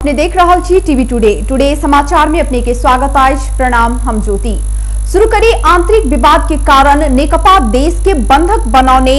अपने देख रहल छी टीवी टुडे। टुडे समाचार में अपने के स्वागत अछि। प्रणाम, हम ज्योति। शुरू करी आंतरिक विवाद के कारण नेकपा देश के बंधक बनौने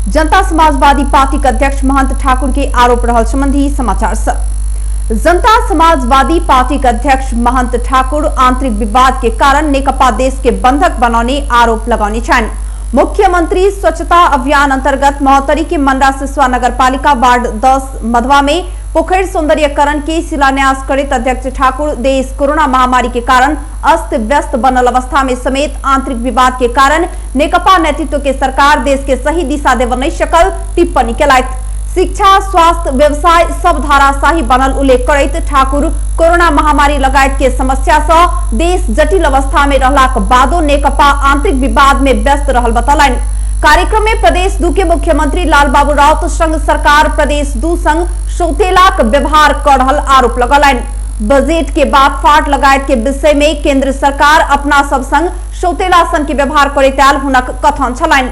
जनता समाजवादी पार्टी के अध्यक्ष महंत ठाकुर के आरोप रहल संबंधी समाचार सब। जनता समाजवादी पार्टी के अध्यक्ष महंत ठाकुर आंतरिक विवाद के कारण नेकपा देश के बंधक बनौने आरोप लगौने छनि। मुख्यमंत्री स्वच्छता अभियान अंतर्गत महोत्तरी के मंडरा सिसवा नगरपालिका वार्ड 10 मधवा में पोखर सौंदर्यकरण के शिलान्यास करैत अध्यक्ष ठाकुर देश कोरोना महामारी के कारण अस्त व्यस्त बनल अवस्था में समेत आंतरिक विवाद के कारण नेकपा नेतृत्व के सरकार देश के सही दिशा देव नहीं सकल टिप्पणी केलथि। शिक्षा, स्वास्थ्य, व्यवसाय सब धाराशाही बनल उल्लेख करैत ठाकुर कोरोना महामारी लगायत के समस्या से देश जटिल अवस्था में रहलाक बादो नेकपा आंतरिक विवाद में व्यस्त रहल बतौलनि। कार्यक्रम में प्रदेश 2 के मुख्यमंत्री लालबाबू राउत संग सरकार प्रदेश 2 संग सौतेलाक व्यवहार कर रहल आरोप लगौलनि। बजट के बाद फाट लगायत के विषय में केंद्र सरकार अपना सब संग सौतेला सन के व्यवहार करैत आयल हुनक कथन छलनि।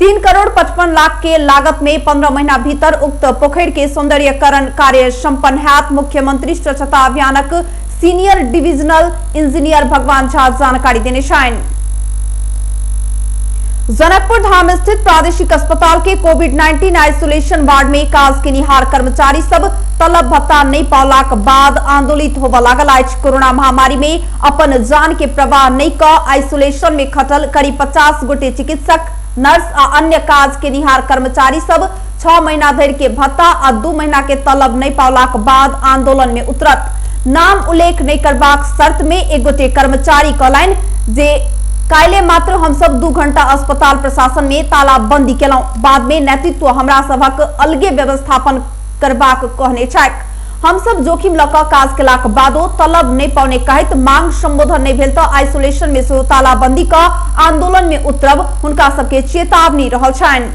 3 करोड़ 55 लाख के लागत में 15 महीना भीतर उक्त पोखर के सौंदर्यकरण कार्य संपन्न हैत। मुख्यमंत्री स्वच्छता अभियानक senior divisional engineer Bhagwan Jha जानकारी देने छनि। जनकपुर धाम स्थित प्रादेशिक अस्पताल के कोविड-19 आइसोलेशन वार्ड में काज केनिहार कर्मचारी सब तलब भत्ता नहीं पावलाक बाद आंदोलित होबय लागल अछि। कोरोना महामारी में अपन जान के प्रवाह नहीं क आइसोलेशन में खटल करीब 50 गोटे चिकित्सक, नर्स आ अन्य काज केनिहार कर्मचारी सब 6 महीना धरि के भत्ता आ 2 महीना के तलब नहीं पावलाक बाद आंदोलन में उतरत। नाम उल्लेख नहीं करबाक शर्त में एक गोटे कर्मचारी कहलनि जे काल्हि मात्र हम सब 2 घंटा अस्पताल प्रशासन में तालाबंदी केलहुं, बाद में नेतृत्व हमरा सभक अलगे व्यवस्थापन करबाक कहने छथि। हम सब जोखिम लऽ कऽ काज केलाक बादो तलब नहीं पाउने कहैत मांग संबोधन नहीं भेल तऽ आइसोलेशन में सेहो तालाबंदी कऽ आंदोलन में उतरब हुनका सबके चेतावनी रहल छनि।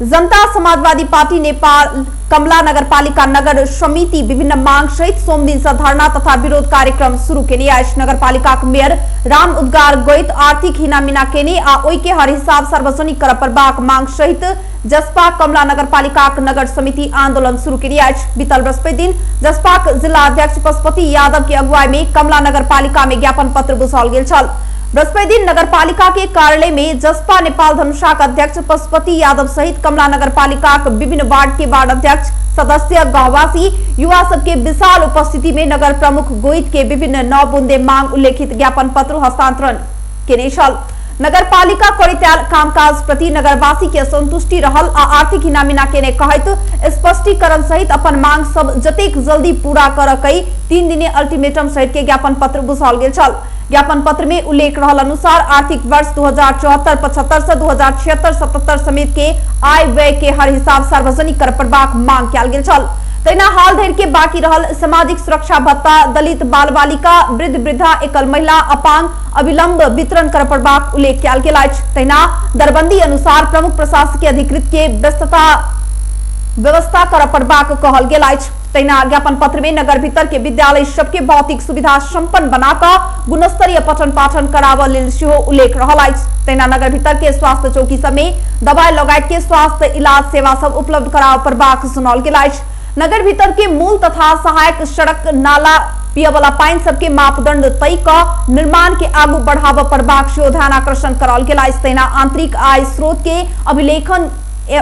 जनता समाजवादी पार्टी नेपाल कमला नगरपालिका नगर समिति विभिन्न मांग सहित सोमदिन से धरना तथा विरोध कार्यक्रम शुरू केने अछि। नगरपालिका मेयर राम उद्गार गोइत आर्थिक हिनामिना केने आ ओहि के हर हिसाब सार्वजनिक करय पड़बाक मांग सहित जसपा कमला नगरपालिका नगर समिति आंदोलन शुरू केने अछि। बीतल बृहस्पति दिन जसपाक जिला अध्यक्ष पशुपति यादव के अगुवाई में कमला नगरपालिका में ज्ञापन पत्र बुझाओल गेल छल। बृहस्पति दिन नगरपालिका के कार्यालय में जसपा नेपाल धनुषाक अध्यक्ष पशुपति यादव सहित कमला नगरपालिका के विभिन्न वार्ड के वार्ड अध्यक्ष, सदस्य, गांववासी, युवा सबके विशाल उपस्थिति में नगर प्रमुख गोइत के विभिन्न 9 बुंदे मांग उल्लेखित ज्ञापन पत्र हस्तांतरण केने छल। नगरपालिका करैत आयल कामकाज प्रति नगरवासी के असंतुष्टि रहल आ आर्थिक हिनामिना केने कहैत स्पष्टीकरण सहित अपन मांग सब जतेक जल्दी पूरा करऽ कई 3 दिने अल्टीमेटम सहित के ज्ञापन पत्र बुझाओल गेल छल। ज्ञापन पत्र में उल्लेख रहल अनुसार आर्थिक वर्ष 2074-75 से 2076-77 समेत के आय व्यय के हर हिसाब सार्वजनिक कर पड़बाक मांग कयल गेल छल। तहिना हाल धरि के बाकी रहल सामाजिक सुरक्षा भत्ता, दलित बाल बालिका, वृद्ध वृद्धा, एकल महिला, अपांग अविलंब वितरण कर पड़बाक उल्लेख कयल गेल अछि। तहिना दरबंदी अनुसार प्रमुख प्रशासकीय अधिकृत के व्यवस्था कर पड़बाक कहल गेल अछि। तहिना ज्ञापन पत्र में नगर भीतर के विद्यालय सबके भौतिक सुविधा संपन्न बनाकऽ गुणस्तरीय पठन पाठन कराबऽ लेल सेहो उल्लेख रहल अछि। तहिना नगर भीतर के स्वास्थ्य चौकी सब में दवाई लगायत के स्वास्थ्य इलाज सेवा सब उपलब्ध कराबऽ पड़बाक सुनाओल गेल अछि। नगर भीतर के मूल तथा सहायक सड़क, नाला, पियवला पानि सबके मापदंड तय कऽ निर्माण के आगू बढ़ाबऽ पड़बाक सेहो ध्यान आकर्षण कराओल गेल अछि। तहिना आंतरिक आय स्रोत के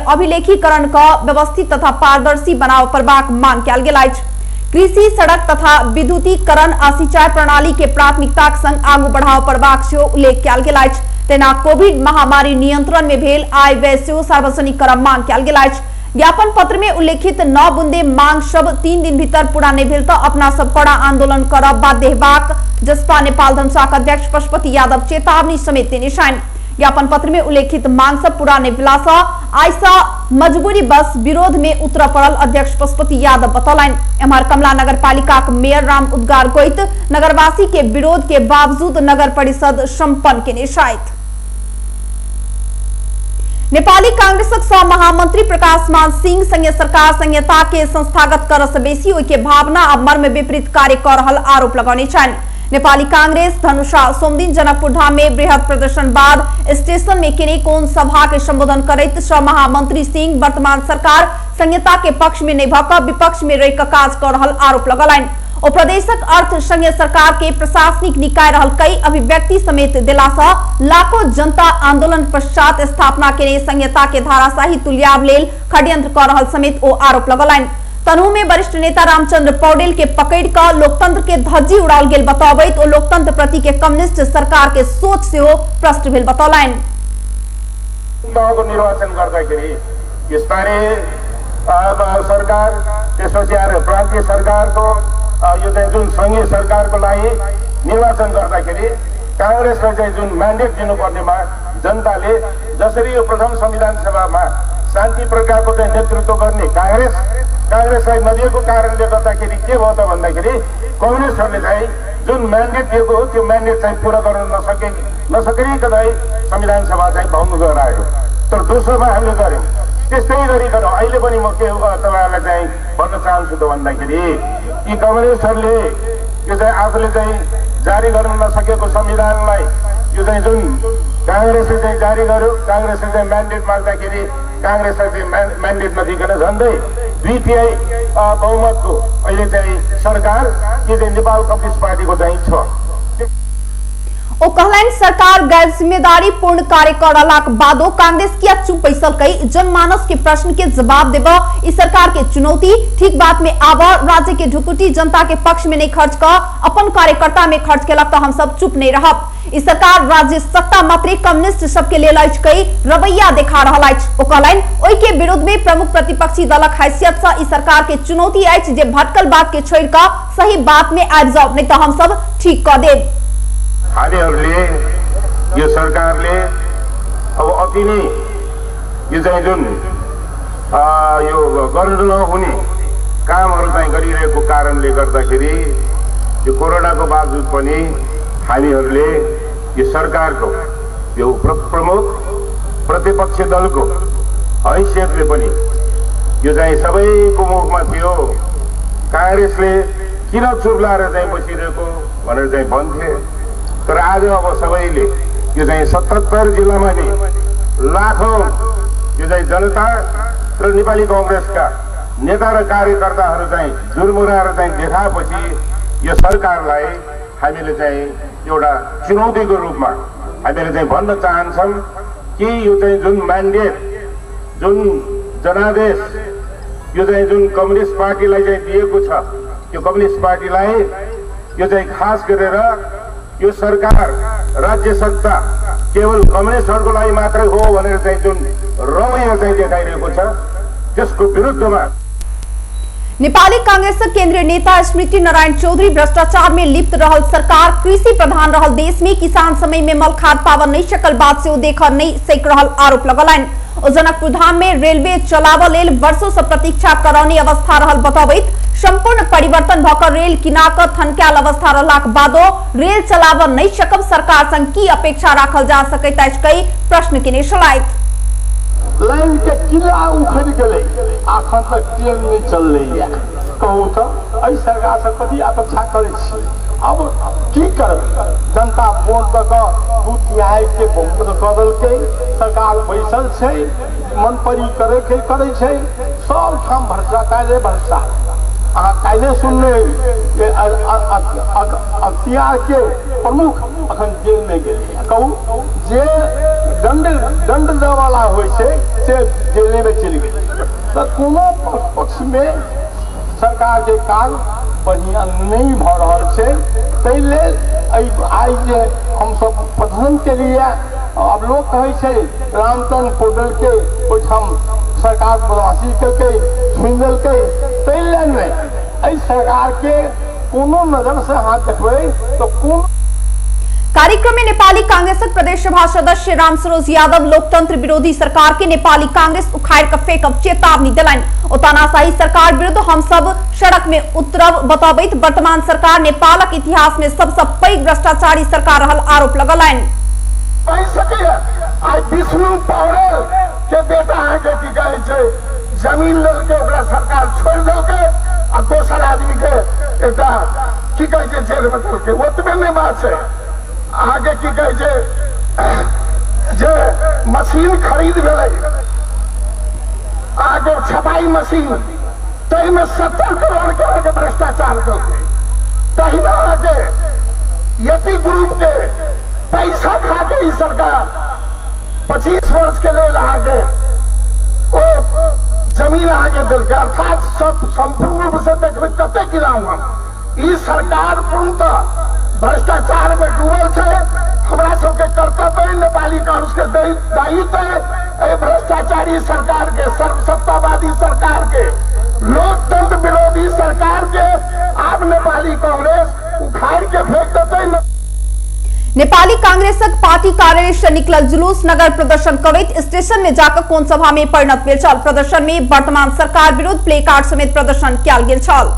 अभिलेखीकरण क व्यवस्थित तथा पारदर्शी बनाबऽ पड़बाक मांग कयल गेल अछि। कृषि, सड़क तथा विद्युतीकरण आ सिंचाई प्रणाली के प्राथमिकताक संग आगू बढ़ाबऽ पड़बाक सेहो उल्लेख कयल गेल अछि। तहिना कोविड महामारी नियंत्रण में भेल आय व्यय सेहो सार्वजनिक करब मांग कयल गेल अछि। ज्ञापन पत्र में उल्लेखित 9 बुंदे मांग सब 3 दिन भीतर पूरा नहीं भेल तऽ अपना सब कड़ा आंदोलन करब बाध्य हेबाक जसपा नेपाल धनुषाक अध्यक्ष पशुपति यादव चेतावनी समेत देने छनि। ज्ञापन पत्र में उल्लेखित मांग सब पूरा नहीं भेला सँ आइ सँ मजबूरी बस विरोध में उतरय पड़ल अध्यक्ष पशुपति यादव बतौलनि। एम्हर कमला नगरपालिकाक मेयर राम उद्गार गोइत नगरवासी के विरोध के बावजूद नगर परिषद संपन्न केने छथि। नेपाली कांग्रेसक सह महामंत्री प्रकाश मान सिंह संघीय सरकार संहिता के संस्थागत करऽ से बेसी ओहि के भावना आ मर्म विपरीत कार्य कऽ रहल आरोप लगौने छनि। नेपाली कांग्रेस धनुषा सोमदिन जनकपुर धाम में बृहद प्रदर्शन बाद स्टेशन में केने कोन सभा के संबोधन करैत महामंत्री सिंह वर्तमान सरकार संहिता के पक्ष में नहीं भऽ विपक्ष में रहि कऽ काज कऽ रहल आरोप लगौलनि। ओ प्रदेशक अर्थ संघीय सरकार के प्रशासनिक निकाय रहल कई अभिव्यक्ति समेत दिला सँ लाखों जनता आंदोलन पश्चात स्थापना केने संहिता के धाराशाही तुल्याब लेल षड्यंत्र कऽ रहल समेत ओ आरोप लगौलनि। तनहु में वरिष्ठ नेता रामचंद्र पौडेल के पकड़ कऽ लोकतंत्र के धज्जी उड़ाओल गेल बतबैत ओ लोकतंत्र प्रति के कम्युनिस्ट सरकार के सोच सेहो प्रश्न भेल बतौलनि। निर्वाचन गर्दाखेरि स्थानीय सरकार त्यसपछि आएर प्रान्तीय सरकारको यो चाहिँ जुन सङ्घीय सरकारको लागि निर्वाचन गर्दाखेरि काङ्ग्रेसलाई चाहिँ जुन म्यान्डेट दिनुपर्नेमा जनताले जसरी यो प्रथम संविधान सभामा शान्ति प्रकारको चाहिँ नेतृत्व गर्ने काङ्ग्रेसलाई नदिएको कारणले गर्दाखेरि के भयो त भन्दाखेरि कम्युनिस्टहरूले चाहिँ जुन म्यान्डेट दिएको हो त्यो म्यान्डेट चाहिँ पुरा गर्न नसकिकन संविधान सभा चाहिँ भङ्ग गरायो। तर दोस्रोमा हामीले गऱ्यौँ। त्यस्तै गरिकन अहिले पनि म के तपाईँहरूलाई चाहिँ भन्न चाहन्छु त भन्दाखेरि यी कम्युनिस्टहरूले यो चाहिँ आफूले चाहिँ जारी गर्न नसकेको संविधानलाई यो चाहिँ जुन काङ्ग्रेसले चाहिँ जारी गर्यो, काङ्ग्रेसले चाहिँ म्यान्डेट माग्दाखेरि काङ्ग्रेसलाई चाहिँ म्यान्डेट नदिकन झन्डै 2/3 बहुमतको अहिले चाहिँ सरकार यो चाहिँ नेपाल कम्युनिस्ट पार्टीको चाहिँ छ। ओ कहलनि सरकार गैर जिम्मेदारी पूर्ण कार्य कर रहलाक बादो कांग्रेस किया चुप बैसल कई जनमानस के प्रश्न के जवाब देब इस सरकार के चुनौती। ठीक बात में आब राज्य के ढुकुटी जनता के पक्ष में नहीं खर्च कर अपन कार्यकर्ता में खर्च केलक तो हम सब चुप नहीं रहब। इस सरकार राज्य सत्ता मात्रे कम्युनिस्ट सबके लेल अछि कई रवैया देखा रहल अछि। ओ कहलनि ओहि के विरुद्ध में प्रमुख प्रतिपक्षी दलक हैसियत से इस सरकार के चुनौती अछि जे भटकल बात के छोड़ कऽ सही बात में आबि जाओ, नहीं तो हम सब ठीक कऽ देब। हामीहरूले यो सरकारले अब अति नै यो चाहिँ जुन यो गर्नु नहुने कामहरू चाहिँ गरिरहेको कारणले गर्दाखेरि यो कोरोनाको बावजुद पनि हामीहरूले यो सरकारको यो प्रमुख प्रतिपक्षी दलको हैसियतले पनि यो चाहिँ सबैको मुखमा थियो काङ्ग्रेसले किन चुप लाएर चाहिँ बसिरहेको भनेर चाहिँ भन्थे। तर आज अब सबैले यो चाहिँ 77 जिल्लामा नि लाखौँ यो चाहिँ जनता र नेपाली कङ्ग्रेसका नेता र कार्यकर्ताहरू चाहिँ जुरमुराएर चाहिँ देखाएपछि यो सरकारलाई हामीले चाहिँ एउटा चुनौतीको रूपमा हामीले चाहिँ भन्न चाहन्छौँ कि यो चाहिँ जुन म्यान्डेट जुन जनादेश यो चाहिँ जुन कम्युनिस्ट पार्टीलाई चाहिँ दिएको छ त्यो कम्युनिस्ट पार्टीलाई यो चाहिँ खास गरेर यो सरकार राज्य सत्ता केवल कम्युनिस्टहरूको लागि मात्रै हो भनेर चाहिँ जुन रवैया चाहिँ देखाइरहेको छ त्यसको विरुद्धमा नेपाली कांग्रेस केंद्रीय नेता स्मृति नारायण चौधरी भ्रष्टाचार में लिप्त रहल सरकार कृषि प्रधान रहल देश में किसान समय में मल खाद पावन नहीं सकल बात से देख नहीं सक रहल आरोप लगौलनि। जनकपुर धाम में रेलवे चलाव लेल वर्षों से प्रतीक्षा करौनी अवस्था रहल बतबैत संपूर्ण परिवर्तन भऽ रेल किनाक थनकायल अवस्था रहलाक बादो रेल चलाव नहीं सकब सरकार संग की अपेक्षा राखल जा सकैत अछि कई प्रश्न केने छलथि। लाइन के किला उखड़ गेलै, अखन तक ट्रेन नहीं चललै। कहू तऽ एहि सरकार से कथी अपेक्षा करै छी? अब की करबै? जनता वोट दऽ कऽ 2/3 के बहुमत कऽ देलकै, सरकार बैसल छै, मनपरी करै के करै छै, सब ठाम भ्रष्टाचारे भ्रष्टाचार। अहाँ काल्हि सुनने जे अख्तियार के प्रमुख अखन जेलमे गेलै। कहू जे दंड दंड देवाला होइ छै से जेलेमे चलि गेलै। तऽ कोनो पक्षमे सरकारके काज बढ़िआँ नहि भऽ रहल छै। ताहि लेल आइ जे हमसब प्रदर्शन केलियै, आब लोक कहै छै रामचंद्र पौडेलके ओहिठाम सरकार बदमाशी केलकै, छुनि देलकै, ताहि लेल नहि। एहि सरकारके कोनो नजरसँ अहाँ देखबै तऽ कोनो कार्यक्रम में नेपाली कांग्रेसक प्रदेश सभा सदस्य रामसरोज यादव लोकतंत्र विरोधी सरकार के नेपाली कांग्रेस उखाड़ के फेंकब चेतावनी दिलनि। ओ तानाशाही सरकार विरुद्ध हम सब सड़क में उतरब बतबैत वर्तमान सरकार नेपालक इतिहास में सबसे पैघ भ्रष्टाचारी सरकार रहल आरोप लगौलनि। आइ विष्णु पौडेल के बेटा अहाँके की कहै छै जमीन लेलकै, ओकरा सरकार छोड़ि देलकै आ दोसर आदमी के एकटा की कहै छै जेलमे देलकै। ओतबे नहि बात छै, अहाँके की कहै छै जे मशीन खरीद भेलै अहाँके छपाई मशीन, ताहिमे 70 करोड़ के अहाँके भ्रष्टाचार केलकै। तहिना अहाँके यति ग्रुप के पैसा खा के ई सरकार 25 वर्ष के लेल अहाँके ओ जमीन अहाँके देलकै। अर्थात सब सम्पूर्ण रूप से देखबै कते गिनाउ हम, ई सरकार पूर्णतः भ्रष्टाचार में डूबल छै। हमरा सबके कर्तव्य है, नेपाली कांग्रेस के दायित्व है एहि भ्रष्टाचारी सरकार के, सर्वसत्तावादी सरकार के, लोकतंत्र विरोधी सरकार के आब नेपाली कांग्रेस उखाड़ के फेंक देतै। नेपाली कांग्रेसक पार्टी कार्यालय से निकलल जुलूस नगर प्रदर्शन करैत स्टेशन में जाकर कोन सभा में परिणत भेल छल। प्रदर्शन में वर्तमान सरकार विरुद्ध प्ले कार्ड समेत प्रदर्शन कयल गेल छल।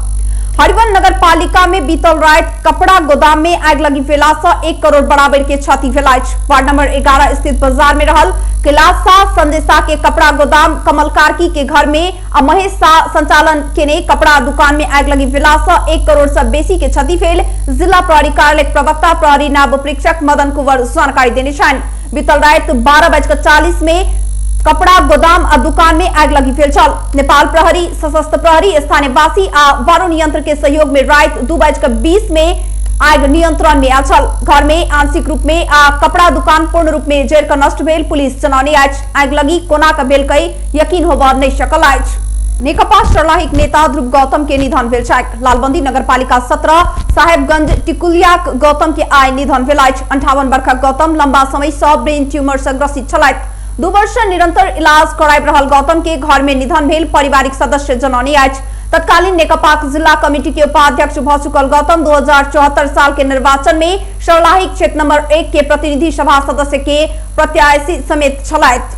हरिवन नगर पालिका में बीतल राति कपड़ा गोदाम में आगि लगी भेला से 1 करोड़ बराबर के क्षति भेल अछि। वार्ड नंबर 11 स्थित बाजार में रहल कैलाश शाह, संजय शाह के कपड़ा गोदाम कमल कार्की के घर में आ महेश शाह संचालन केने कपड़ा दुकान में आगि लगी भेला से 1 करोड़ से बेसी के क्षति भेल। जिला प्रहरी कार्यालय प्रवक्ता प्रहरी नायब उपरीक्षक मदन कुंवर जानकारी देने छनि। बीतल राति 12:40 में कपड़ा गोदाम आ दुकान में आगि लगी भेल छल। नेपाल प्रहरी, सशस्त्र प्रहरी, स्थानीयवासी आ वारुण यंत्र के सहयोग में राति 2:20 में आगि नियंत्रण में आयल छल। घर में आंशिक रूप में आ कपड़ा दुकान पूर्ण रूप में जरि कऽ नष्ट भेल पुलिस जनौने अछि। आगि लगी कोना के भेल कहि यकीन होबऽ नहि सकल अछि। नेकपा सर्लाहीक नेता ध्रुव गौतम के निधन भेल छैक। लालबंदी नगरपालिका 17 साहेबगंज टिकुलियाक गौतम के आइ निधन भेल अछि। 58 वर्षक गौतम लंबा समय सँ ब्रेन ट्यूमर सँ ग्रसित छलथि। 2 वर्ष निरंतर इलाज कराबि रहल गौतम के घर में निधन भेल पारिवारिक सदस्य जनौने अछि। तत्कालीन नेकपाक जिला कमिटी के उपाध्यक्ष भ चुकल गौतम 2074 साल के निर्वाचन में सर्लाही क्षेत्र नंबर 1 के प्रतिनिधि सभा सदस्य के प्रत्याशी समेत छलथि।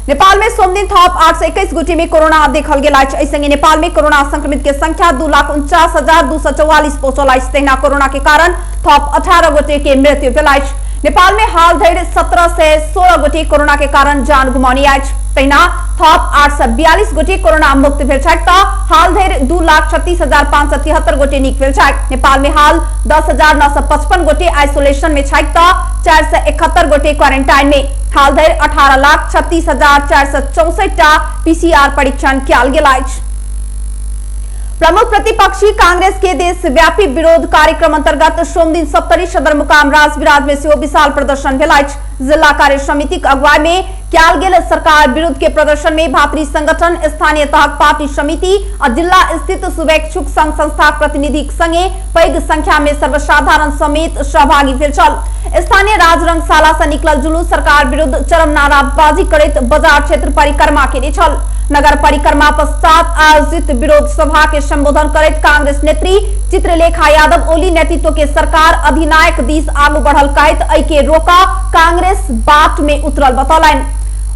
नेपाल में सोमदिन थप 821 गोटे में कोरोना देखल गेल अछि। एहि संगे नेपाल में कोरोना संक्रमित के संख्या 2,49,244 पहुंचल अछि। तहिना कोरोना के कारण थप 18 गोटे के मृत्यु भेल अछि। नेपाल में हाल धरि 1716 गोटे कोरोना के कारण जान गुमाउने अछि। तहिना थप 842 गोटे कोरोना मुक्त भेल छथि त हाल धरि 2,36,573 गोटे नीक भेल छथि। नेपाल में हाल 10,955 गोटे आइसोलेशन में छथि त 471 गोटे क्वारेंटाइन में। हाल धरि 18,36,464 टा पीसीआर परीक्षण कयल गेल अछि। प्रमुख प्रतिपक्षी कांग्रेस के देशव्यापी विरोध कार्यक्रम अंतर्गत सोमदिन सप्तरी सदरमुकाम राजविराज में सेहो विशाल प्रदर्शन भेल अछि। जिला कार्य समितिक अगुवाई में कयल गेल सरकार विरुद्ध के प्रदर्शन में भातृ संगठन, स्थानीय तहक पार्टी समिति आ जिला स्थित शुभेच्छुक संघ संस्थाक प्रतिनिधिक संगे पैघ संख्या में सर्वसाधारण समेत सहभागी भेल छल। स्थानीय राजरंगशाला से निकलल जुलूस सरकार विरुद्ध चरम नाराबाजी करैत बाजार क्षेत्र परिक्रमा केने छल। नगर परिक्रमा पश्चात आयोजित विरोध सभा के संबोधन करैत कांग्रेस नेत्री चित्रलेखा यादव ओली नेतृत्व के सरकार अधिनायक दिस आगू बढ़ल कहैत एहि के रोका कांग्रेस बाट में उतरल बतौलनि।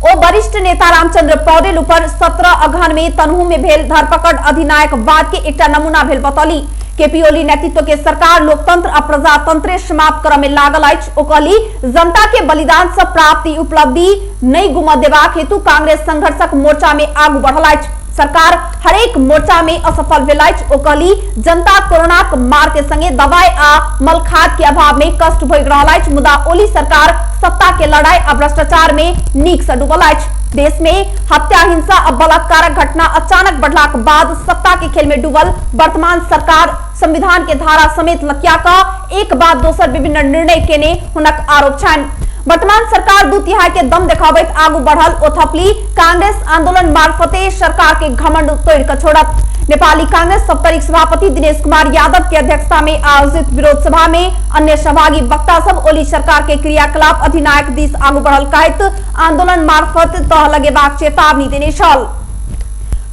ओ वरिष्ठ नेता रामचंद्र पौडेल ऊपर 17 अगहन में तनहू में भेल धरपकड़ अधिनायक वाद के एकटा नमूना भेल बतौली। केपी ओली नेतृत्व के सरकार लोकतंत्र आ प्रजातंत्र समाप्त करय में लागल अछि। ओ कहली जनता के बलिदान से प्राप्त उपलब्धि नहि गुमऽ देबाक हेतु कांग्रेस संघर्षक मोर्चा में आगू बढ़ल अछि। सरकार हरेक मोर्चा में असफल भेल अछि। ओ कहली जनता कोरोनाक मार के संगे दवाई आ मलखाद के अभाव में कष्ट भोगि रहल अछि, मुदा ओली सरकार सत्ता के लड़ाई आ भ्रष्टाचार में नीक से डूबल अछि। देश में हत्या, हिंसा आ बलात्कारक घटना अचानक बढ़लाक बाद सत्ता के खेल में डूबल वर्तमान सरकार संविधान के धारा समेत लकिया का एक बाद दोसर विभिन्न निर्णय केने हुनक आरोप छनि। वर्तमान सरकार 2/3 के दम देखाबैत आगू बढ़ल। ओ थपली कांग्रेस आंदोलन मार्फते सरकार के घमंड तोड़ कऽ छोड़त। नेपाली कांग्रेस सप्तरीक सभापति दिनेश कुमार यादव के अध्यक्षता में आयोजित विरोध सभा में अन्य सहभागी वक्ता सब ओली सरकार के क्रियाकलाप अधिनायक दिस आगू बढ़ल कहैत आंदोलन मार्फत तह लगेबाक चेतावनी देने छल।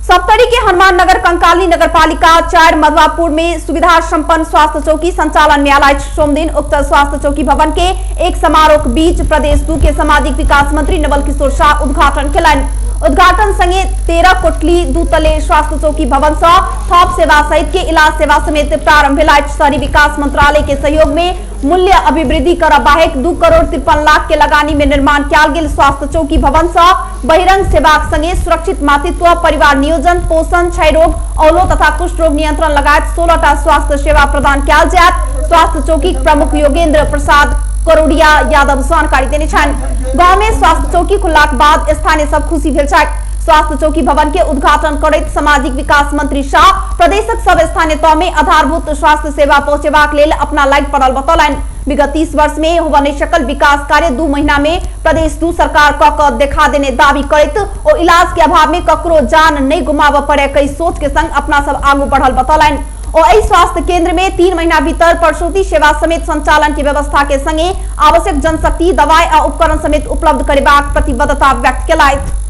सप्तरी के हनुमान नगर कंकाली नगरपालिका 4 मधवापुर में सुविधा संपन्न स्वास्थ्य चौकी संचालन में आयल अछि। सोमदिन उक्त स्वास्थ्य चौकी भवन के एक समारोह बीच प्रदेश 2 के सामाजिक विकास मंत्री नवल किशोर शाह उद्घाटन केलनि। उद्घाटन संगे 13 कोठली 2 तले स्वास्थ्य चौकी भवन सँ थप सेवा सहित के इलाज सेवा समेत प्रारंभ भेल अछि। शहरी विकास मंत्रालय के सहयोग में मूल्य अभिवृद्धि कर बाहेक 2 करोड़ 53 लाख के लगानी में निर्माण कयल गेल स्वास्थ्य चौकी भवन सँ बहिरंग सेवाक संगे सुरक्षित मातृत्व, परिवार नियोजन, पोषण, क्षय रोग, औलो तथा कुष्ठ रोग नियंत्रण लगायत 16टा स्वास्थ्य सेवा प्रदान कयल जायत। स्वास्थ्य चौकी प्रमुख योगेंद्र प्रसाद करोड़िया यादव जानकारी देने छनि। गांव में स्वास्थ्य चौकी खुललाक बाद स्थानीय सब खुशी भेल छथि। स्वास्थ्य चौकी भवन के उद्घाटन करैत सामाजिक विकास मंत्री शाह प्रदेशक सब स्थानीय तह में आधारभूत स्वास्थ्य सेवा पहुंचेबाक लेल अपना लागि पड़ल बतौलनि। विगत 30 वर्ष में होबय नहि सकल विकास कार्य 2 महीना में प्रदेश 2 सरकार क क देखा देने दावी करैत ओ इलाज के अभाव में ककरो जान नहीं गुमाबय पड़े कई सोच के संग अपना सब आगू बढ़ल बतौलनि। और एहि स्वास्थ्य केंद्र में 3 महीना भीतर प्रसूति सेवा समेत संचालन के व्यवस्था के संगे आवश्यक जनशक्ति, दवाई आ उपकरण समेत उपलब्ध करेबाक प्रतिबद्धता व्यक्त केलथि।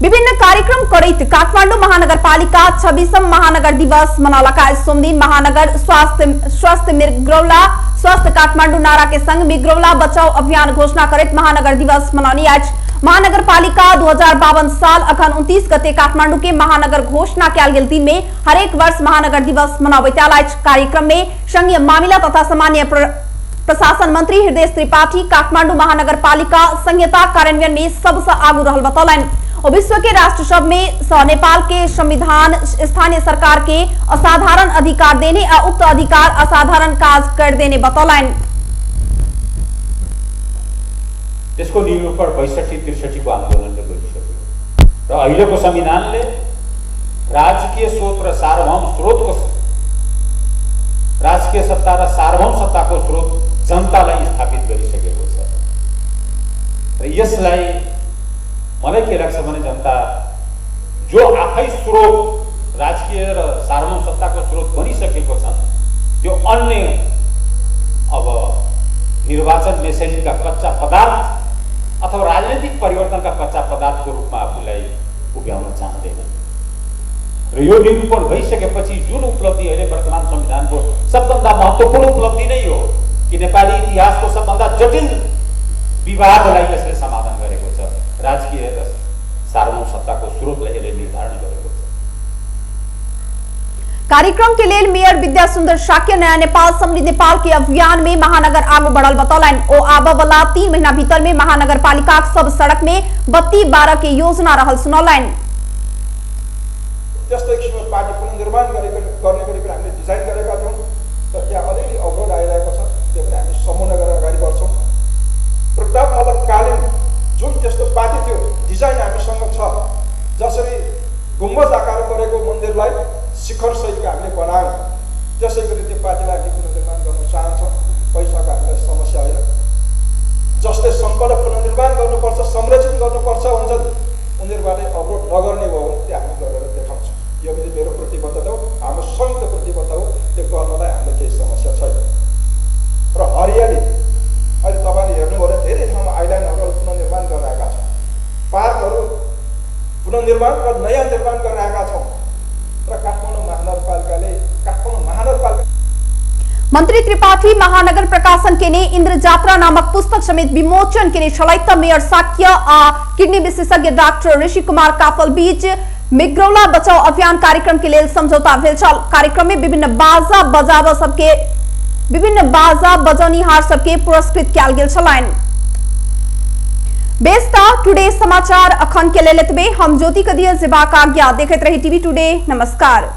विभिन्न कार्यक्रम करैत काठमाडौँ महानगरपालिका 26म महानगर दिवस मनौलक। सोमदिन महानगर स्वास्थ्य मिग्रौला स्वस्थ काठमाडौँ नारा के संग मिग्रौला बचाओ अभियान घोषणा करैत महानगर दिवस मनौनी अछि। महानगरपालिका 2052 साल अखन 29 गते काठमाडौँ के महानगर घोषणा कयल गेल दिन में हरेक वर्ष महानगर दिवस मनाबैत आयल अछि। कार्यक्रम में संघीय मामिला तथा सामान्य प्रशासन मंत्री हृदय त्रिपाठी काठमाडौँ महानगरपालिका संहिता कार्यान्वयन में सबसे आगू रहल बतौलनि। और विश्व के राष्ट्र सब में स नेपाल के संविधान स्थानीय सरकार के असाधारण अधिकार देने आ उक्त अधिकार असाधारण काज कर देने बतौलनि। त्यसको निरूपण 62-63 को आन्दोलनले गरिसक्यो र अहिलेको संविधानले राजकीय स्रोत र सार्वभौम स्रोतको राजकीय सत्ता र सार्वभौम सत्ताको स्रोत जनतालाई स्थापित गरिसकेको छ र यसलाई मलाई के लाग्छ भने जनता जो आफै स्रोत राजकीय र सार्वभौम सत्ताको स्रोत बनिसकेको छ त्यो अन्य अब निर्वाचन मेसिनका कच्चा पदार्थ अथवा राजनीतिक परिवर्तनका कच्चा पदार्थको रूपमा आफूलाई उभ्याउन चाहँदैन र यो निरूपण भइसकेपछि जुन उपलब्धि अहिले वर्तमान संविधानको सबभन्दा महत्त्वपूर्ण उपलब्धि नै हो कि नेपाली इतिहासको सबभन्दा जटिल विवादलाई यसले समाधान गरेको छ, राजकीय र सार्वभौम सत्ताको स्रोतलाई यसले निर्धारण गरेको छ। कार्यक्रम के लेल मेयर विद्या सुंदर शाक्य नया नेपाल समृद्ध नेपाल के अभियान में महानगर आगू बढ़ल बतौलनि। ओ आबय वाला 3 महीना भीतर में महानगरपालिका सब सड़क में बत्ती 12 के योजना रहल सुनौलनि। त्यस्तै किसिमको पार्टी पुनर्निर्माण गर्ने गरी पनि हामीले डिजाइन गरेका थियौँ, तर त्यहाँ अलिअलि अवरोध आइरहेको छ, त्यो पनि हामी समन्वय गरेर अगाडि बढ्छौँ। प्रताप मल्लकालीन जुन त्यस्तो पार्टी थियो, डिजाइन हामीसँग छ, जसरी गुम्बज आकार गरेको मन्दिरलाई शिखर सहितको हामीले बनायौँ, त्यसै गरी त्यो पार्टीलाई हामी पुनर्निर्माण गर्न चाहन्छौँ। पैसाको हामीलाई समस्या होइन, जसले सम्पदा पुनर्निर्माण गर्नुपर्छ, संरक्षण गर्नुपर्छ भन्छन्, उनीहरूबाटै अवरोध नगर्ने हो भने त्यो हामी गरेर देखाउँछौँ। यो पनि मेरो प्रतिबद्धता हो, हाम्रो संयुक्त प्रतिबद्धता हो, त्यो गर्नलाई हामीलाई केही समस्या छैन। र हरियाली अहिले तपाईँले हेर्नुभयो भने धेरै ठाउँमा आइल्यान्डहरू पुनर्निर्माण गरिरहेका छौँ, पार्कहरू पुनर्निर्माण र नयाँ निर्माण गरिरहेका छौँ र काठमाडौँ महानगरपालिकाले काठमाडौँ महानगरपालिका मंत्री त्रिपाठी महानगर प्रकाशन केने इंद्र जात्रा नामक पुस्तक समेत विमोचन केने छलथि। मेयर शाक्य आ किडनी विशेषज्ञ डॉक्टर ऋषि कुमार काफल बीच मिग्रौला बचाओ अभियान कार्यक्रम के लेल समझौता भेल छल। कार्यक्रम में विभिन्न बाजा बजाब सबके विभिन्न बाजा बजौनिहार सबके पुरस्कृत कयल गेल छलनि। बेस्ता टुडे समाचार अखन के लेल एतबे। हम ज्योति कदिया जेबाक आज्ञा। देखैत रही टीवी टुडे। नमस्कार।